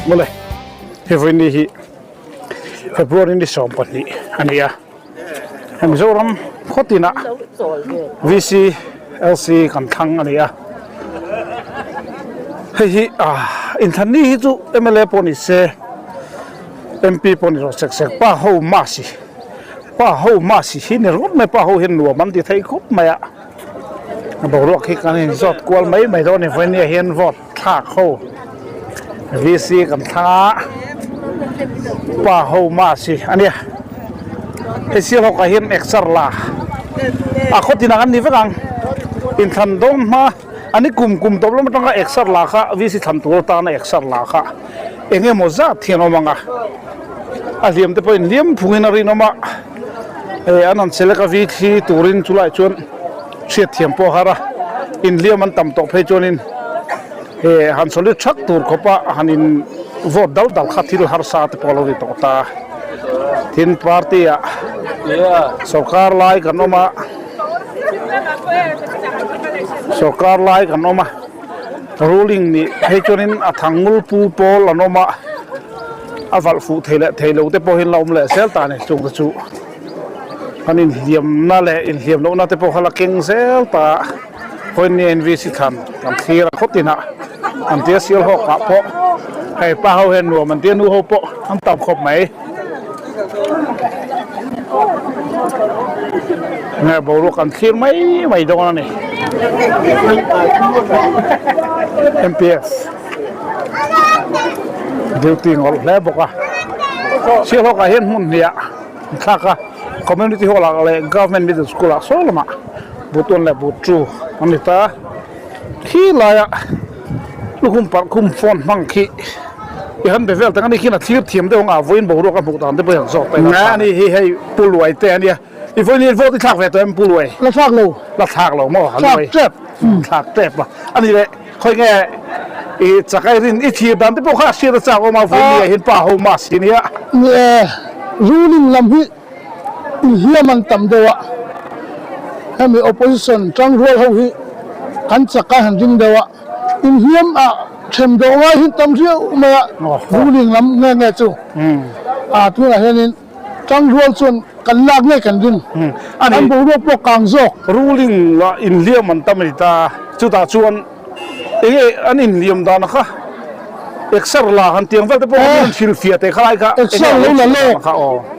Mawle, hei vawiin hi February ni 12 a ni a, hei Mizoram khaw tinah VC LC kan thlang a ni a, hei hi ah inthlan ni hi chu mla pawh ni se MP pawh ni rawh sek sek pa ho masi pa ho masi hi ni ringawt mai pa ho hian nuam an ti thei khawp mai a. A boruak hi kan inzawt kual mai mai dawn a ni vawinia hian vote thlak ho VC kan thlang a pa ho mass hi a nia hei sialhawk ah hian exer la a khaw tinah an ni vek ang inthlan dawn hma a ni kum kum tawp lam atanga exer la kha VC thlan tur atana exer la kha eng emaw zat hian a awm ang a a hliam te pawhin hliam phungin a rinawm a. Hei an han select a vi thli turin chulaiah chuan hriat thiam pawh a har a, inhliam an tam tawh phei chuanin he han solid thak tur khawpa han in vote dal dal kha thil harsa te pawh a lo ni tawh ta. Tin party ah sorkar lai kan awm a, sorkar lai kan awm a, ruling nih phei chuanin a thangul pu pawl an awm a. A valh fuh thei leh thei lo te pawh hi an la awm leh zel ta a ni chung te chu an inhliamna leh inhliam lohna te pawh kha la keng zel ta a khawiin nge NVC thlan kan thlir a khaw tinah an tia sial hawk ah pawh hei pa ho hian nuam an tia nu ho pawh an tam khawp mai nge boruak an thlir mai mai dawn a ni M_P_F. Duty ngawrh hle bawk a Sialhawk ah hian hmun hnih ah an thlak a community hall ah leh government middle school ah saw lamah but one leh but two an ni ta khi laia lukhum parh khum phone hmang khi i han be vel tak ani khian a thlir thiam deuh ang a vawiin boruak a hmuh dan te pawh hi an zawk ta ila a ni hi hei pu luai te a nia i vawiin vote i thlak ve tawh em pu luai la thlak lo la thlak lo maw thlak tep thlak tep a ani leh. Khawi nge i chakai rin i thlir dan te pawh kha a hriat a chak awm a, vawiin ah hian pa ho mask hi nia. Ni e, ruling lam hi inhliam an tam deuh a, hemi opposition tangrual ho hi kan chakai han ring deuh a, inhliam ah then dawh ngai hi tam riau mai a, ruling lam nge nge chu a tunah hianin. Tangrual chuan kan lak ngei kan ring. An boruak pawh kang zawk. Ruling lah inhliam an tam a ni ta. Chutah chuan enge an inhliam dan kha exer la han tiang vel te pawh an hrilhfiah teh kha lai kha Exer lo la lawk.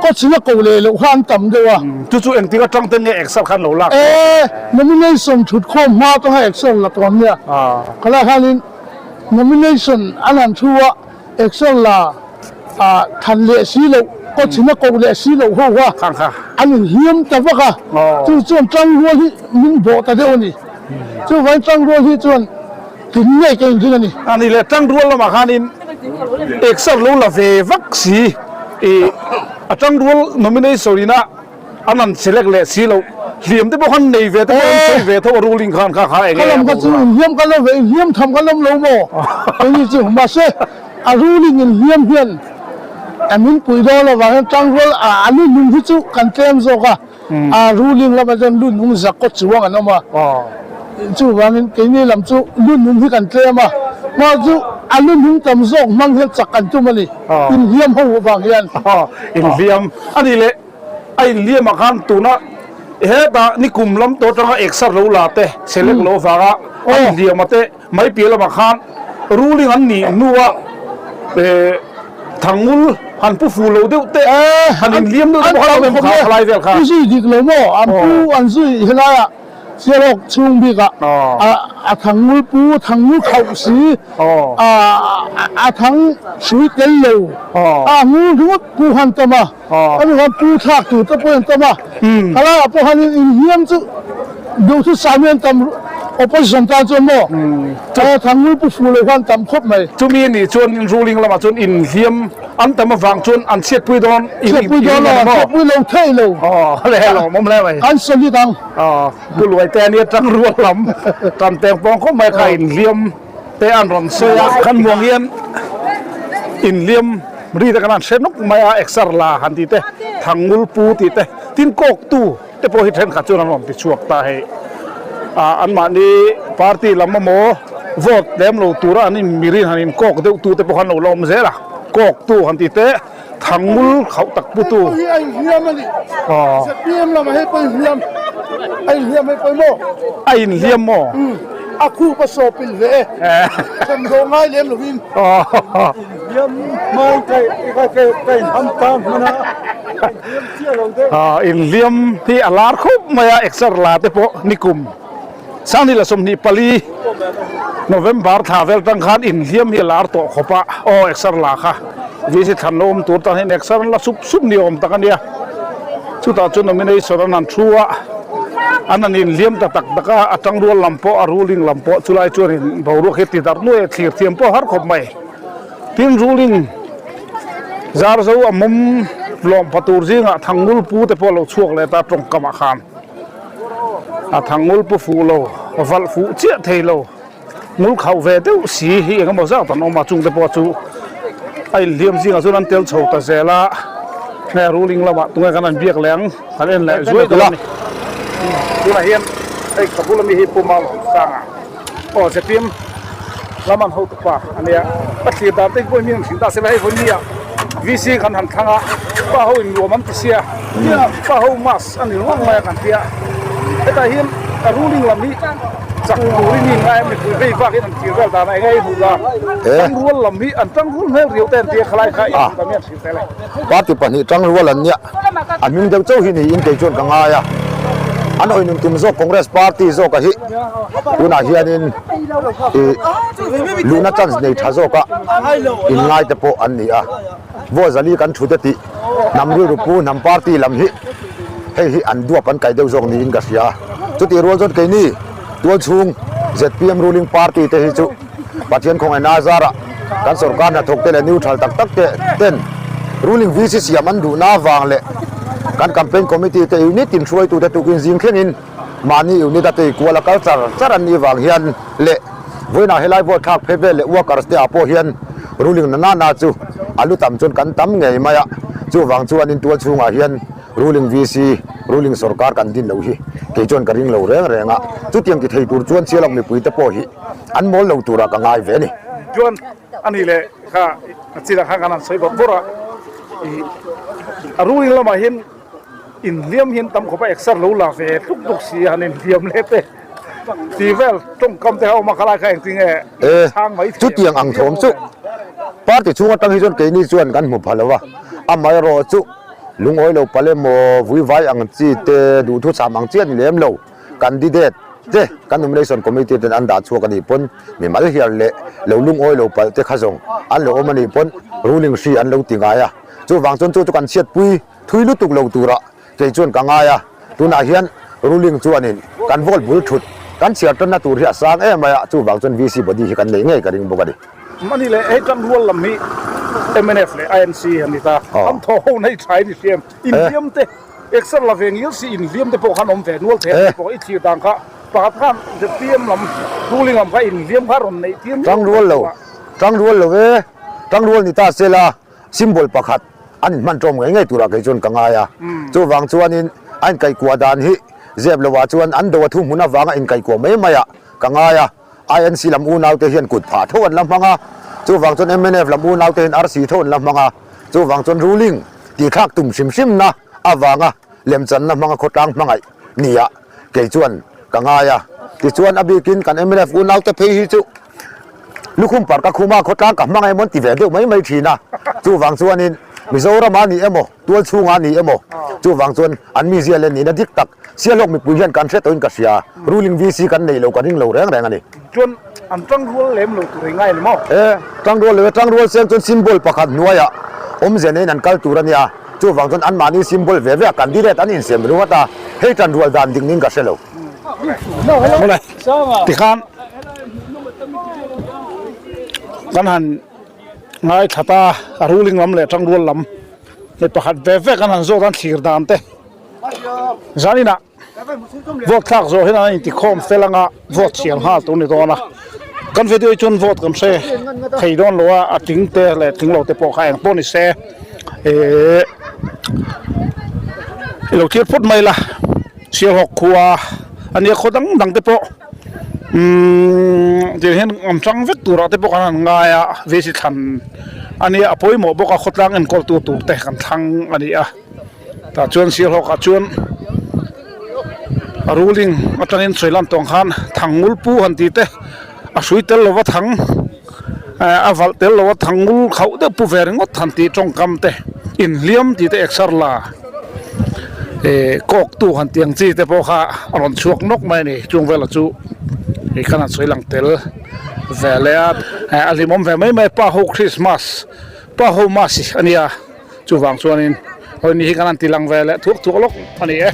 Coach la ko leh loh kha an tam deuh a. Chu chu engtik atang te nge exer khan lo lak? E nomination thut khawm hma atanga exer la tawh an nia. Khalai khanin nomination an han thu a. Exer la ah than leh si loh, kawchhina koh leh si loh ho kha an inhliam ta vak a, chu chuan tangrual hi min bawh ta deuh a ni. Chuvangin tangrual hi chuan tling ngei ka inring a ni. A ni leh, tangrual lamah khanin exer lo la ve vak si i a tangrual nomination ina An an select leh si loh. Hliam te pawh khan nei ve te pawh an sawi ve tho a ruling khan kha kha enge a lam kha chu inhliam kan lo ve inhliam tham kan awm lo maw keini chu mahse a ruling inhliam hian a min pui dawn avang hian tangrual a a lu nung hi chu kan tlem zawk a a ruling lamah chuan lu nung zak kaw chuang an awm a chuvangin keini lam chu lu nung hi kan tlem a hma chu a lu nung tam zawk hmang hian chak kan tum a ni inhliam ho avang hian inhliam a ni leh. A inhliam ah khan tuna hetah nikum lam tawh atanga exer lo la te select lo vanga a inhliam a te mai piah lamah khan ruling an nih hnua thangul han pu fu lo deuh te han inhliam deuh te pawh kha lo awm em kha khalai vel kha. Pu zui dik lo maw an pu an zui helaiah Sialhawk chhung bikah a thangul pu thangul khauh si a thang hrui tel lo a ngul ringawt pu han tam a. A ni khan pu thlak tur te pawh an tam a, khalaiah pawh khan inhliam chu duhthu sami an tam opposition tan chuan maw Thangngul pu fu lo khan an tam khawp mai. Chumi anih chuan ruling lamah chuan inhliam an tam avang chuan an chhiatpui dawn Chhiatpui dawn lo, an chhiatpui lo thei lo. Aw le lawmawm hle mai. An solid ang. Aw Pu Luaite ania tangrual lam tan teng pawng khawp mai kha inhliam te an rawn sawi a, kan muang hian inhliam ri te kan han hre nawk mai a, exer la han tih te, thangul pu tih te, tin kawk tu te pawh hi thenkhat chuan an rawn ti chhuak ta hei. Ah anmahni party lam emaw Vote lem lo tura an in mirin han in kawk deuh tu te pawh khan lo la awm zel a, kawk tu han ti teh thangul khauh tak pu tu. Hei pawh hi a inhliam a ni, ZPM lamah hei pawh inhliam, a inhliam hei pawh maw? A inhliam maw? Umm, a khup a sawp in ve e, hrem zawh ngai lem lovin. Inhliam hmain ka inham tan hman a, inhliam chiah lo deuh. Inhliam hi a lar khawp mai a, exer la te pawh nikum. Sanghnih leh 24 November thla vel tang khan inhliam hi a lar tawh khawp a, aw exer la kha VC thlan lo awm tur tan hian exer an la sup sup ni awm tak a nia. Chutah chuan nomination an han thu a, an han inhliam ta tak tak a, a tangrual lam pawh a ruling lam pawh chulai chuanin boruak hi ti darh nuai a, thlir thiam pawh a har khawp mai. Tin ruling zar zo a mawm lawm pha tur zingah Thangngul pu te pawh a lo chhuak leh ta tawngkamah khan. A thangul pu fuh lo, valh fuh chiah thei lo, ngul khauh ve deuh si hi eng emaw zat an awm a, chungte pawh chu a inhliam zingah chuan an tel chho ta zel a, nge ruling lamah tunge kan an biak leh ang kan en leh zuai dawn a ni. Tunah hian hei ka bula mi hi Pu Malawmsanga aw zpm lam an hotupa a nia, a thlir dan te hi pawh hi mi an hrilh ta se la hei vawi nia VC kan han thlang a, pa ho in nuam an ti sia, pa ho mask a ni ringawt mai a kan tia, hetah hian a ruling lam hi chak turin mi ngai a mipui vei vakin an thlir vel dan a eng a hmuh la, tangrual lam hi an tangrual hmel riau te an tia khalai kha in hmuh ta mi an hrilh tel e. Party pahnih tangrual an nia, a hming deuh chauh hi niin kei chuan ka ngai a, an awinun tum zawk Congress party zawka hi tunah hianin ih luhna chance nei tha zawka inngai te pawh an ni a. Vaw zali kan thu te tih hnam rilru pu hnam party lam hi hei hi an duap an kai deuh zawk niin ka hria. Chutih rual chuan keini tualchhung zpm ruling party te hi chu Pathian khawngaihna a zarah kan sorkar hnathawk te leh neutral tak tak te ten ruling VC siam an duhna avang leh kan campaign committee te unit in hruaitute tukin zing thlengin Mahni unit a tei kual a kal char char an nih vang hian leh vawiinah helai vote thlak phei vel leh workers te ah pawh hian ruling na nana chu a lu tam chuan kan tam ngei mai a, chuvang chuan in tual chhungah hian ruling VC, ruling sorkar kan din loh hi kei chuan ka ring lo reng reng a, chutiang ti thei tur chuan Sialak mipui te pawh hi an mawl lo turah ka ngai ve a ni. Chuan a nih leh kha a chinah khan kan han sawi bawrh bawrh a, ih a ruling lamah hian Inhliam hian tam khawp a exer lo la ve tluk tluk si a han inhliam leh te tih vel tawngkam te kha awm a khalai kha engtin nge chhang mai thei Chutiang ang thawm chu party chhung atang hi chuan keini chuan kan hmu pha lo a, amaherawh chu lungawi lo pal emaw vuivai ang chi te duhthu cham ang chi a ni lem lo candidate te kan nomination committee ten an dah chhuak a nih pawn mimal hial leh lo lungawi lo palh te kha zawng an lo awm a nih pawn ruling hri an lo ti ngai a, chuvang chuan chu chu kan chhiatpui. Thui lutuk lo turah kei chuan ka ngai a, tunah hian ruling chuanin kan vote bul thut kan chhiar tanna tur hi a sang em mai a, chuvang chuan VC body hi kan neih ngei ka ring bawk a ni. Mahni leh hei tan rual lam hi mnf leh INC an ni ta, an thaw ho nei tha in i hriam, inhliam te exer la ve ngil si inhliam te pawh khan awm ve nual thei a ni pawh i thlir dan kha pakhat khan zpm lam ruling lam kha inhliam kha rawn neih tir Tang rual lo, tang rual lo e, tang rual ni ta se la. Symbol pakhat an inhman ṭawm ngei ngei turah kei chuan ka ngai a. Chuvang chuanin a inkaihkuah dan hi zep lovah chuan an do a thu hmun avanga inkaihkuah mai maiah ka ngai a. INC lam unaute hian kut phah tho an la hmang a, chuvang chuan mnf lam unaute hian arsi tho an la hmang a. Chuvang chuan ruling tihthlak tum hrim hrimna avanga lemchanna hmanga khawtlang hmangaih niah kei chuan ka ngai a. Tichuan a bikin kan mnf unaute phei hi chu Lukhum park a khuma khawtlang ka hmang emaw an ti ve deuh mai mai thin a, chuvang chuanin Mizorama ni emaw, tual chhunga ni emaw, chuvang chuan an mizia leh nihna dik tak Sialhawk mipui hian kan hre tawhin ka hria, ruling VC kan neih lo ka ring lo reng reng a ni. Chuan an tangrual lem lo tur i ngai ni maw? E, tangrual lo e, tangrual seng chuan symbol pakhat hnuaiah awmze neiin an kal tur a nia, chuvang chuan anmahni symbol ve ve a candidate an insiam ringawt a, hei tanrual dan dik niin ka hre lo. Mawle, tikhan kan han ngaithla ta a ruling lam leh tangrual lam hei pakhat ve ve kan han zawt a an thlir dan te zaninah vote thlak zawh hian an intikhawm fel anga vote chhiar nghal tur a ni dawn a kan video hi chuan vote kan hre thei dawn lo a a tling te leh tling lo te pawh kha eng pawh ni se ehh i lo thlir phawt mai la. Sialhawk khua a nia khaw dang dang te pawh. Umm tiang hian an tang vek turah te pawh kan han ngai a vc thlan a nia a pawimawh bawk a khawtlang enkawl tu tur te kan thlang a ni a tah chuan sialhawkah chuan a ruling atangin sawi lan tawng khan thangngul pu han tih te a hrui tel lova thang eh a valh tel lova thangngul khauh deuh pu ve ringawt han tih tawngkam te inhliam tih te exer la. Eh kawk tu han tih ang chi te pawh kha a rawn chhuak nawk mai a ni chung velah chu ih khan an sawi lang tel ve leh a eh a hlimawm ve mai mai pa ho christmas pa ho mas a nia chuvang chuanin hawi ni hi kan han ti lang ve leh thuak thuak lawk a ni e.